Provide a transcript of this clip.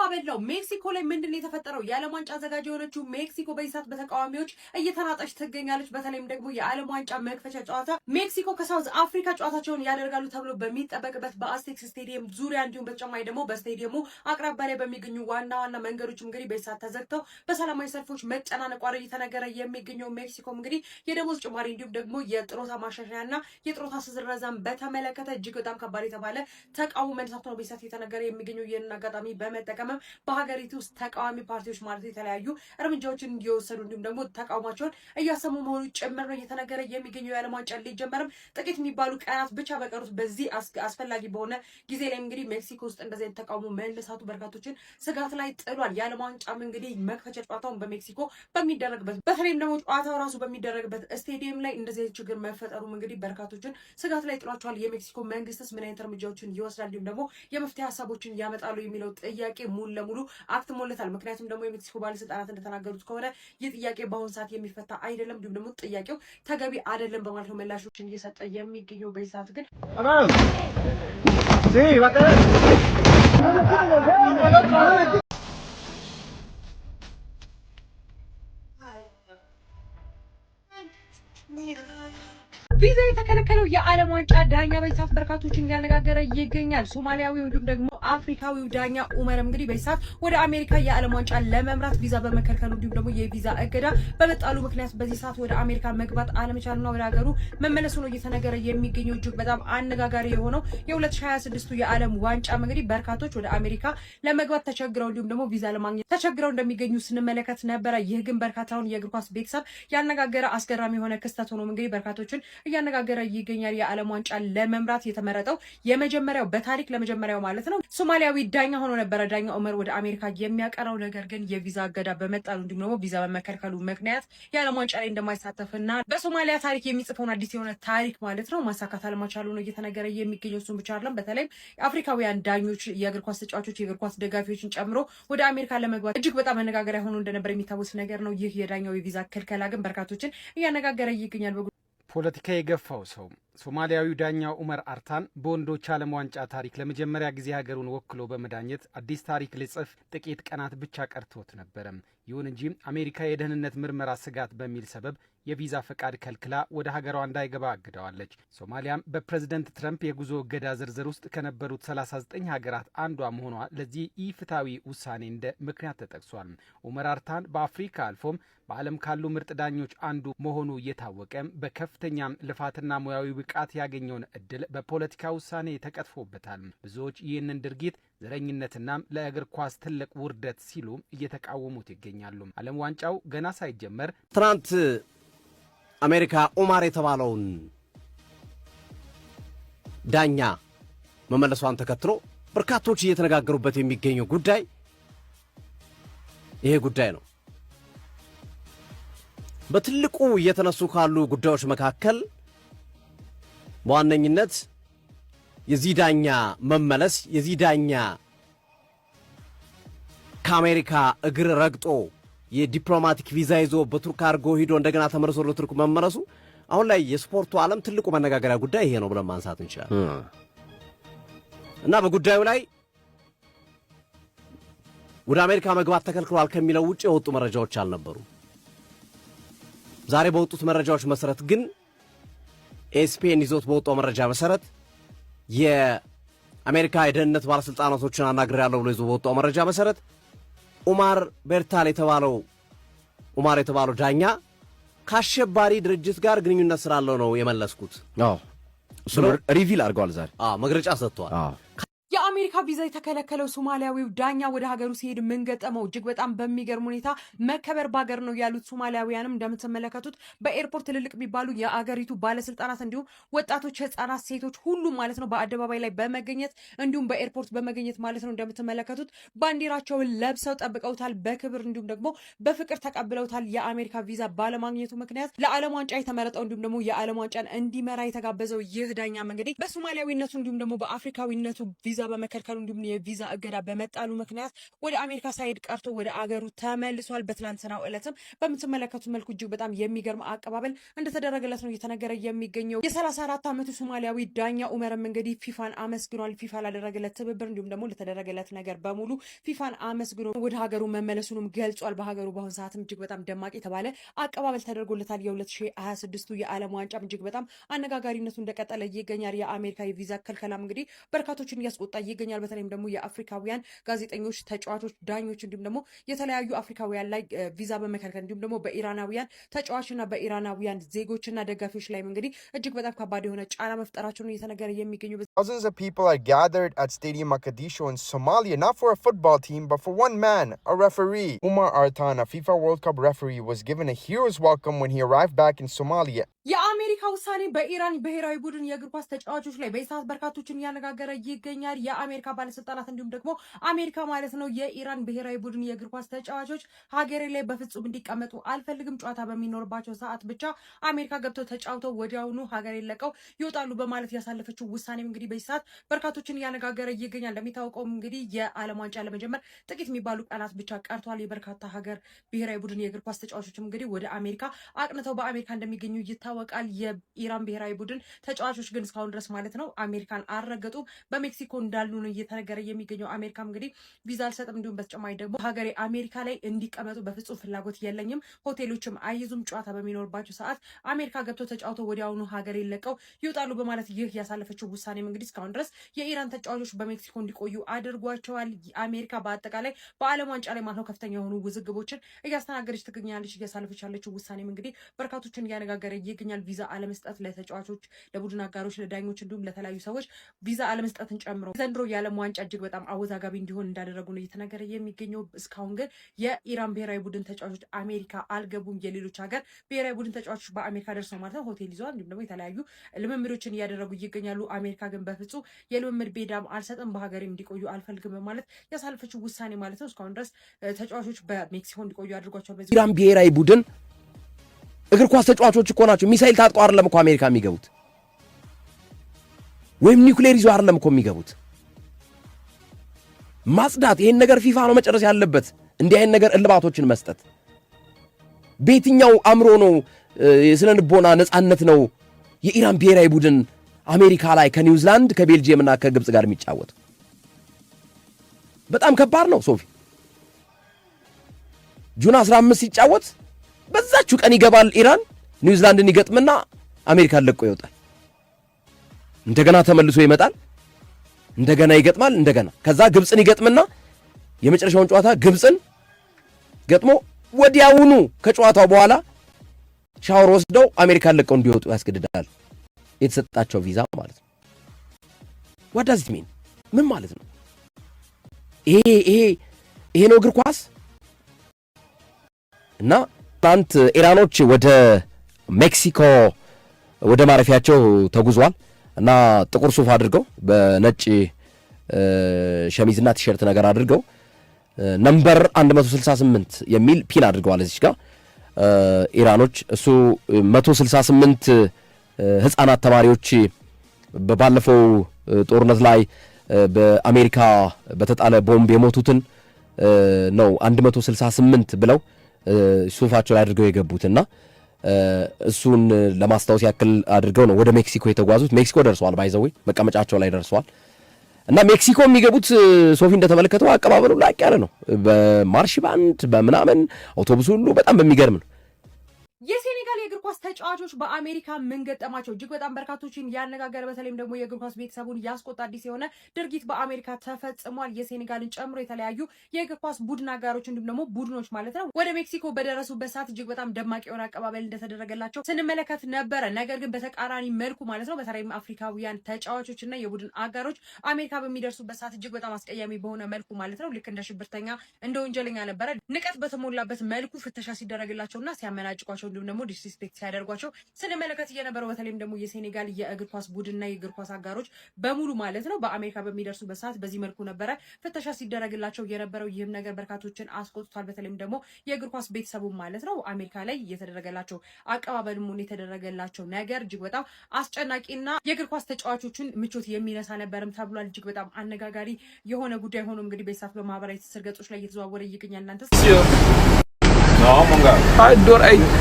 በላው። ሜክሲኮ ላይ ምንድን ነው የተፈጠረው? የዓለም ዋንጫ አዘጋጅ የሆነችው ሜክሲኮ በዚህ ሰዓት በተቃዋሚዎች እየተናጠች ትገኛለች። በተለይም ደግሞ የዓለም ዋንጫ መክፈቻ ጨዋታ ሜክሲኮ ከሳውዝ አፍሪካ ጨዋታቸውን ያደርጋሉ ተብሎ በሚጠበቅበት በአዝቴክስ ስቴዲየም ዙሪያ እንዲሁም በተጨማሪ ደግሞ በስቴዲየሙ አቅራቢያ ላይ በሚገኙ ዋና ዋና መንገዶች እንግዲህ በዚህ ሰዓት ተዘግተው በሰላማዊ ሰልፎች መጨናነቋ እየተነገረ የሚገኘው ሜክሲኮም እንግዲህ የደሞዝ ጭማሪ እንዲሁም ደግሞ የጡረታ ማሻሻያና የጡረታ ስረዛን በተመለከተ እጅግ በጣም ከባድ የተባለ ተቃውሞ መነሳቱ ነው በዚህ ሰዓት እየተነገረ የሚገኘው። ይህንን አጋጣሚ በመጠቀምም በሀገሪቱ ውስጥ ተቃዋሚ ፓርቲዎች ማለት የተለያዩ እርምጃዎችን እየወሰዱ እንዲሁም ደግሞ ተቃውሟቸውን እያሰሙ መሆኑ ጭምር ነው እየተነገረ የሚገኘው። የዓለም ዋንጫ ሊጀመርም ጥቂት የሚባሉ ቀናት ብቻ በቀሩት በዚህ አስፈላጊ በሆነ ጊዜ ላይ እንግዲህ ሜክሲኮ ውስጥ እንደዚህ አይነት ተቃውሞ መነሳቱ በርካቶችን ስጋት ላይ ጥሏል። የዓለም ዋንጫም እንግዲህ መክፈቻ ጨዋታውን በሜክሲኮ በሚደረግበት፣ በተለይም ደግሞ ጨዋታው ራሱ በሚደረግበት ስቴዲየም ላይ እንደዚህ አይነት ችግር መፈጠሩም እንግዲህ በርካቶችን ስጋት ላይ ጥሏቸዋል። የሜክሲኮ መንግስትስ ምን አይነት እርምጃዎችን ይወስዳል፣ እንዲሁም ደግሞ የመፍትሄ ሀሳቦችን ያመጣሉ የሚለው ጥያቄ ሙሉ ለሙሉ አክትሞለታል። ምክንያቱም ደግሞ የሜክሲኮ ባለስልጣናት እንደተናገሩት ከሆነ ይህ ጥያቄ በአሁኑ ሰዓት የሚፈታ አይደለም፣ እንዲሁም ደግሞ ጥያቄው ተገቢ አይደለም በማለት ነው ምላሾችን እየሰጠ የሚገኘው። በዚህ ሰዓት ግን Sí, va a caer. ቪዛ የተከለከለው የዓለም ዋንጫ ዳኛ በዚህ ሰዓት በርካቶችን እያነጋገረ ይገኛል። ሶማሊያዊው እንዲሁም ደግሞ አፍሪካዊው ዳኛ ኡመርም እንግዲህ በዚህ ሰዓት ወደ አሜሪካ የዓለም ዋንጫ ለመምራት ቪዛ በመከልከሉ እንዲሁም ደግሞ የቪዛ እገዳ በመጣሉ ምክንያት በዚህ ሰዓት ወደ አሜሪካ መግባት አለመቻሉና ወደ ሀገሩ መመለሱ ነው እየተነገረ የሚገኘው። እጅግ በጣም አነጋጋሪ የሆነው የ2026ቱ የዓለም ዋንጫ እንግዲህ በርካቶች ወደ አሜሪካ ለመግባት ተቸግረው እንዲሁም ደግሞ ቪዛ ለማግኘት ተቸግረው እንደሚገኙ ስንመለከት ነበረ። ይህ ግን በርካታውን የእግር ኳስ ቤተሰብ ያነጋገረ አስገራሚ የሆነ ክስተት ሆኖም እንግዲህ በርካቶችን እያነጋገረ ይገኛል። የዓለም ዋንጫ ለመምራት የተመረጠው የመጀመሪያው፣ በታሪክ ለመጀመሪያው ማለት ነው፣ ሶማሊያዊ ዳኛ ሆኖ ነበረ ዳኛ ኡመር ወደ አሜሪካ የሚያቀናው። ነገር ግን የቪዛ እገዳ በመጣሉ እንዲሁም ደግሞ ቪዛ በመከልከሉ ምክንያት የዓለም ዋንጫ ላይ እንደማይሳተፍና በሶማሊያ ታሪክ የሚጽፈውን አዲስ የሆነ ታሪክ ማለት ነው ማሳካት አለመቻሉ ነው እየተነገረ የሚገኘው። እሱን ብቻ አይደለም፣ በተለይም አፍሪካውያን ዳኞች፣ የእግር ኳስ ተጫዋቾች፣ የእግር ኳስ ደጋፊዎችን ጨምሮ ወደ አሜሪካ ለመግባት እጅግ በጣም መነጋገሪያ ሆኖ እንደነበር የሚታወስ ነገር ነው። ይህ የዳኛው የቪዛ ክልከላ ግን በርካቶችን እያነጋገረ ይገኛል። ፖለቲካ የገፋው ሰው ሶማሊያዊው ዳኛ ኡመር አርታን በወንዶች ዓለም ዋንጫ ታሪክ ለመጀመሪያ ጊዜ ሀገሩን ወክሎ በመዳኘት አዲስ ታሪክ ሊጽፍ ጥቂት ቀናት ብቻ ቀርቶት ነበረ። ይሁን እንጂ አሜሪካ የደህንነት ምርመራ ስጋት በሚል ሰበብ የቪዛ ፈቃድ ከልክላ ወደ ሀገሯ እንዳይገባ አግደዋለች። ሶማሊያም በፕሬዝደንት ትረምፕ የጉዞ እገዳ ዝርዝር ውስጥ ከነበሩት 39 ሀገራት አንዷ መሆኗ ለዚህ ኢፍትሐዊ ውሳኔ እንደ ምክንያት ተጠቅሷል። ኡመር አርታን በአፍሪካ አልፎም በዓለም ካሉ ምርጥ ዳኞች አንዱ መሆኑ እየታወቀ በከፍተኛ ልፋትና ሙያዊ ብቃት ያገኘውን እድል በፖለቲካ ውሳኔ ተቀጥፎበታል። ብዙዎች ይህንን ድርጊት ዘረኝነትና ለእግር ኳስ ትልቅ ውርደት ሲሉ እየተቃወሙት ይገኛሉ። ዓለም ዋንጫው ገና ሳይጀመር ትናንት አሜሪካ ኦማር የተባለውን ዳኛ መመለሷን ተከትሎ በርካቶች እየተነጋገሩበት የሚገኘው ጉዳይ ይሄ ጉዳይ ነው። በትልቁ እየተነሱ ካሉ ጉዳዮች መካከል በዋነኝነት የዚህ ዳኛ መመለስ፣ የዚህ ዳኛ ከአሜሪካ እግር ረግጦ የዲፕሎማቲክ ቪዛ ይዞ በቱርክ አድርጎ ሂዶ እንደገና ተመልሶ ወደ ቱርክ መመለሱ አሁን ላይ የስፖርቱ ዓለም ትልቁ መነጋገሪያ ጉዳይ ይሄ ነው ብለን ማንሳት እንችላለን። እና በጉዳዩ ላይ ወደ አሜሪካ መግባት ተከልክሏል ከሚለው ውጭ የወጡ መረጃዎች አልነበሩ። ዛሬ በወጡት መረጃዎች መሰረት ግን ESPN ይዞት በወጣው መረጃ መሰረት፣ የአሜሪካ የደህንነት ባለሥልጣናቶችን አናግሬያለሁ ብሎ ይዞ በወጣው መረጃ መሰረት ኡማር ቤርታል የተባለው ኡማር የተባለው ዳኛ ከአሸባሪ ድርጅት ጋር ግንኙነት ስላለው ነው የመለስኩት reveal አድርገዋል። ዛሬ መግለጫ ሰጥተዋል። የአሜሪካ ቪዛ የተከለከለው ሶማሊያዊው ዳኛ ወደ ሀገሩ ሲሄድ ምን ገጠመው? እጅግ በጣም በሚገርም ሁኔታ መከበር ባገር ነው ያሉት ሶማሊያውያንም እንደምትመለከቱት በኤርፖርት ትልልቅ የሚባሉ የአገሪቱ ባለስልጣናት እንዲሁም ወጣቶች፣ ህጻናት፣ ሴቶች ሁሉም ማለት ነው በአደባባይ ላይ በመገኘት እንዲሁም በኤርፖርት በመገኘት ማለት ነው እንደምትመለከቱት ባንዲራቸውን ለብሰው ጠብቀውታል። በክብር እንዲሁም ደግሞ በፍቅር ተቀብለውታል። የአሜሪካ ቪዛ ባለማግኘቱ ምክንያት ለዓለም ዋንጫ የተመረጠው እንዲሁም ደግሞ የዓለም ዋንጫን እንዲመራ የተጋበዘው ይህ ዳኛ እንግዲህ በሶማሊያዊነቱ እንዲሁም ደግሞ በአፍሪካዊነቱ ቪዛ በመከልከሉ እንዲሁም የቪዛ እገዳ በመጣሉ ምክንያት ወደ አሜሪካ ሳይሄድ ቀርቶ ወደ አገሩ ተመልሷል። በትላንትናው ዕለትም በምትመለከቱት መልኩ እጅግ በጣም የሚገርም አቀባበል እንደተደረገለት ነው እየተነገረ የሚገኘው። የ34 ዓመቱ ሶማሊያዊ ዳኛ ኡመርም እንግዲህ ፊፋን አመስግኗል። ፊፋ ላደረገለት ትብብር እንዲሁም ደግሞ ለተደረገለት ነገር በሙሉ ፊፋን አመስግኖ ወደ ሀገሩ መመለሱንም ገልጿል። በሀገሩ በአሁን ሰዓትም እጅግ በጣም ደማቅ የተባለ አቀባበል ተደርጎለታል። የ2026ቱ የዓለም ዋንጫም እጅግ በጣም አነጋጋሪነቱ እንደቀጠለ ይገኛል። የአሜሪካ የቪዛ ክልከላም እንግዲህ በርካቶችን እያስቆጣ ይገኛል። በተለይም ደግሞ የአፍሪካውያን ጋዜጠኞች፣ ተጫዋቾች፣ ዳኞች እንዲሁም ደግሞ የተለያዩ አፍሪካውያን ላይ ቪዛ በመከልከል እንዲሁም ደግሞ በኢራናውያን ተጫዋችና በኢራናውያን ዜጎችና ደጋፊዎች ላይም እንግዲህ እጅግ በጣም ከባድ የሆነ ጫና መፍጠራቸውን እየተነገረ የሚገኙ Thousands of people are gathered at Stadium Mogadishu in Somalia, not for a football team, but for one man, a referee. Umar Artan, a FIFA World Cup referee, was given a hero's welcome when he arrived back in Somalia. የአሜሪካ ውሳኔ በኢራን ብሔራዊ ቡድን የእግር ኳስ ተጫዋቾች ላይ በዚህ ሰዓት በርካቶችን እያነጋገረ ይገኛል። የአሜሪካ ባለስልጣናት እንዲሁም ደግሞ አሜሪካ ማለት ነው የኢራን ብሔራዊ ቡድን የእግር ኳስ ተጫዋቾች ሀገሬ ላይ በፍጹም እንዲቀመጡ አልፈልግም፣ ጨዋታ በሚኖርባቸው ሰዓት ብቻ አሜሪካ ገብተው ተጫውተው ወዲያውኑ ሀገሬን ለቀው ይወጣሉ በማለት ያሳለፈችው ውሳኔም እንግዲህ በዚህ ሰዓት በርካቶችን እያነጋገረ ይገኛል። እንደሚታወቀውም እንግዲህ የዓለም ዋንጫ ለመጀመር ጥቂት የሚባሉ ቀናት ብቻ ቀርቷል። የበርካታ ሀገር ብሔራዊ ቡድን የእግር ኳስ ተጫዋቾችም እንግዲህ ወደ አሜሪካ አቅንተው በአሜሪካ እንደሚገኙ ይታወቃል። የኢራን ብሔራዊ ቡድን ተጫዋቾች ግን እስካሁን ድረስ ማለት ነው አሜሪካን አልረገጡም። በሜክሲኮ እንዳሉ ነው እየተነገረ የሚገኘው። አሜሪካም እንግዲህ ቪዛ አልሰጥም፣ እንዲሁም በተጨማሪ ደግሞ ሀገሬ አሜሪካ ላይ እንዲቀመጡ በፍጹም ፍላጎት የለኝም፣ ሆቴሎችም አይይዙም፣ ጨዋታ በሚኖርባቸው ሰዓት አሜሪካ ገብተው ተጫውተው ወዲያውኑ ሀገሬ ለቀው ይወጣሉ በማለት ይህ ያሳለፈችው ውሳኔም እንግዲህ እስካሁን ድረስ የኢራን ተጫዋቾች በሜክሲኮ እንዲቆዩ አድርጓቸዋል። አሜሪካ በአጠቃላይ በዓለም ዋንጫ ላይ ማለት ነው ከፍተኛ የሆኑ ውዝግቦችን እያስተናገደች ትገኛለች። እያሳለፈች ያለችው ውሳኔም እንግዲህ በርካቶችን እያነጋገረ ይገኛል። ቪዛ አለመስጠት ለተጫዋቾች፣ ለቡድን አጋሮች፣ ለዳኞች እንዲሁም ለተለያዩ ሰዎች ቪዛ አለመስጠትን ጨምሮ ዘንድሮ የዓለም ዋንጫ እጅግ በጣም አወዛጋቢ እንዲሆን እንዳደረጉ ነው እየተነገረ የሚገኘው። እስካሁን ግን የኢራን ብሔራዊ ቡድን ተጫዋቾች አሜሪካ አልገቡም። የሌሎች ሀገር ብሔራዊ ቡድን ተጫዋቾች በአሜሪካ ደርሰው ማለት ነው ሆቴል ይዘዋል። እንዲሁም ደግሞ የተለያዩ ልምምዶችን እያደረጉ ይገኛሉ። አሜሪካ ግን በፍጹም የልምምድ ሜዳም አልሰጥም፣ በሀገሬም እንዲቆዩ አልፈልግም በማለት ያሳለፈችው ውሳኔ ማለት ነው እስካሁን ድረስ ተጫዋቾች በሜክሲኮ እንዲቆዩ አድርጓቸዋል። በዚህ ኢራን ብሔራዊ ቡድን እግር ኳስ ተጫዋቾች እኮ ናቸው። ሚሳይል ታጥቀው አይደለም እኮ አሜሪካ የሚገቡት፣ ወይም ኒውክሌር ይዞ አይደለም እኮ የሚገቡት። ማጽዳት፣ ይሄን ነገር ፊፋ ነው መጨረስ ያለበት። እንዲህ አይነት ነገር እልባቶችን መስጠት በየትኛው አእምሮ ነው? የስነ ልቦና ነጻነት ነው የኢራን ብሔራዊ ቡድን አሜሪካ ላይ ከኒውዚላንድ፣ ከቤልጅየም እና ከግብፅ ጋር የሚጫወት? በጣም ከባድ ነው። ሶፊ፣ June 15 ሲጫወት በዛችሁ ቀን ይገባል። ኢራን ኒውዚላንድን ይገጥምና አሜሪካን ለቆ ይወጣል። እንደገና ተመልሶ ይመጣል። እንደገና ይገጥማል። እንደገና ከዛ ግብፅን ይገጥምና የመጨረሻውን ጨዋታ ግብፅን ገጥሞ ወዲያውኑ ከጨዋታው በኋላ ሻወር ወስደው አሜሪካን ለቀው እንዲወጡ ያስገድዳል። የተሰጣቸው ቪዛ ማለት ነው። What does it mean? ምን ማለት ነው? ይሄ ነው እግር ኳስ። እና ትናንት ኢራኖች ወደ ሜክሲኮ ወደ ማረፊያቸው ተጉዟል እና ጥቁር ሱፍ አድርገው በነጭ ሸሚዝና ቲሸርት ነገር አድርገው number 168 የሚል pin አድርገዋል እዚች ጋር ኢራኖች። እሱ 168 ህፃናት ተማሪዎች ባለፈው ጦርነት ላይ በአሜሪካ በተጣለ ቦምብ የሞቱትን ነው 168 ብለው ሱፋቸው ላይ አድርገው የገቡትና እሱን ለማስታወስ ያክል አድርገው ነው ወደ ሜክሲኮ የተጓዙት። ሜክሲኮ ደርሰዋል፣ by the way መቀመጫቸው ላይ ደርሰዋል። እና ሜክሲኮ የሚገቡት ሶፊ እንደተመለከተው አቀባበሉ ላቅ ያለ ነው። በማርሽ ባንድ በምናምን አውቶቡስ ሁሉ በጣም በሚገርም ነው። የሴኔጋል የእግር ኳስ ተጫዋቾች በአሜሪካ ምን ገጠማቸው? እጅግ በጣም በርካቶችን ያነጋገረ በተለይም ደግሞ የእግር ኳስ ቤተሰቡን ያስቆጣ አዲስ የሆነ ድርጊት በአሜሪካ ተፈጽሟል። የሴኔጋልን ጨምሮ የተለያዩ የእግር ኳስ ቡድን አጋሮች እንዲሁም ደግሞ ቡድኖች ማለት ነው ወደ ሜክሲኮ በደረሱበት ሰዓት እጅግ በጣም ደማቅ የሆነ አቀባበል እንደተደረገላቸው ስንመለከት ነበረ። ነገር ግን በተቃራኒ መልኩ ማለት ነው በተለይም አፍሪካውያን ተጫዋቾች እና የቡድን አጋሮች አሜሪካ በሚደርሱበት ሰዓት እጅግ በጣም አስቀያሚ በሆነ መልኩ ማለት ነው ልክ እንደ ሽብርተኛ፣ እንደ ወንጀለኛ ነበረ ንቀት በተሞላበት መልኩ ፍተሻ ሲደረግላቸውና ሲያመናጭቋቸው እንዲሁም ደግሞ disrespect Celebrate ሲያደርጓቸው ስንመለከት እየነበረው፣ በተለይም ደግሞ የሴኔጋል የእግር ኳስ ቡድንና የእግር ኳስ አጋሮች በሙሉ ማለት ነው በአሜሪካ በሚደርሱበት ሰዓት በዚህ መልኩ ነበረ ፍተሻ ሲደረግላቸው የነበረው። ይህም ነገር በርካቶችን አስቆጥቷል። በተለይም ደግሞ የእግር ኳስ ቤተሰቡ ማለት ነው። አሜሪካ ላይ የተደረገላቸው አቀባበልም ሆነ የተደረገላቸው ነገር እጅግ በጣም አስጨናቂና የእግር ኳስ ተጫዋቾችን ምቾት የሚነሳ ነበርም ተብሏል። እጅግ በጣም አነጋጋሪ የሆነ ጉዳይ ሆኖ እንግዲህ በሰዓት በማህበራዊ ትስስር ገጾች ላይ እየተዘዋወረ ይገኛል። እናንተስ? Ay, door ay.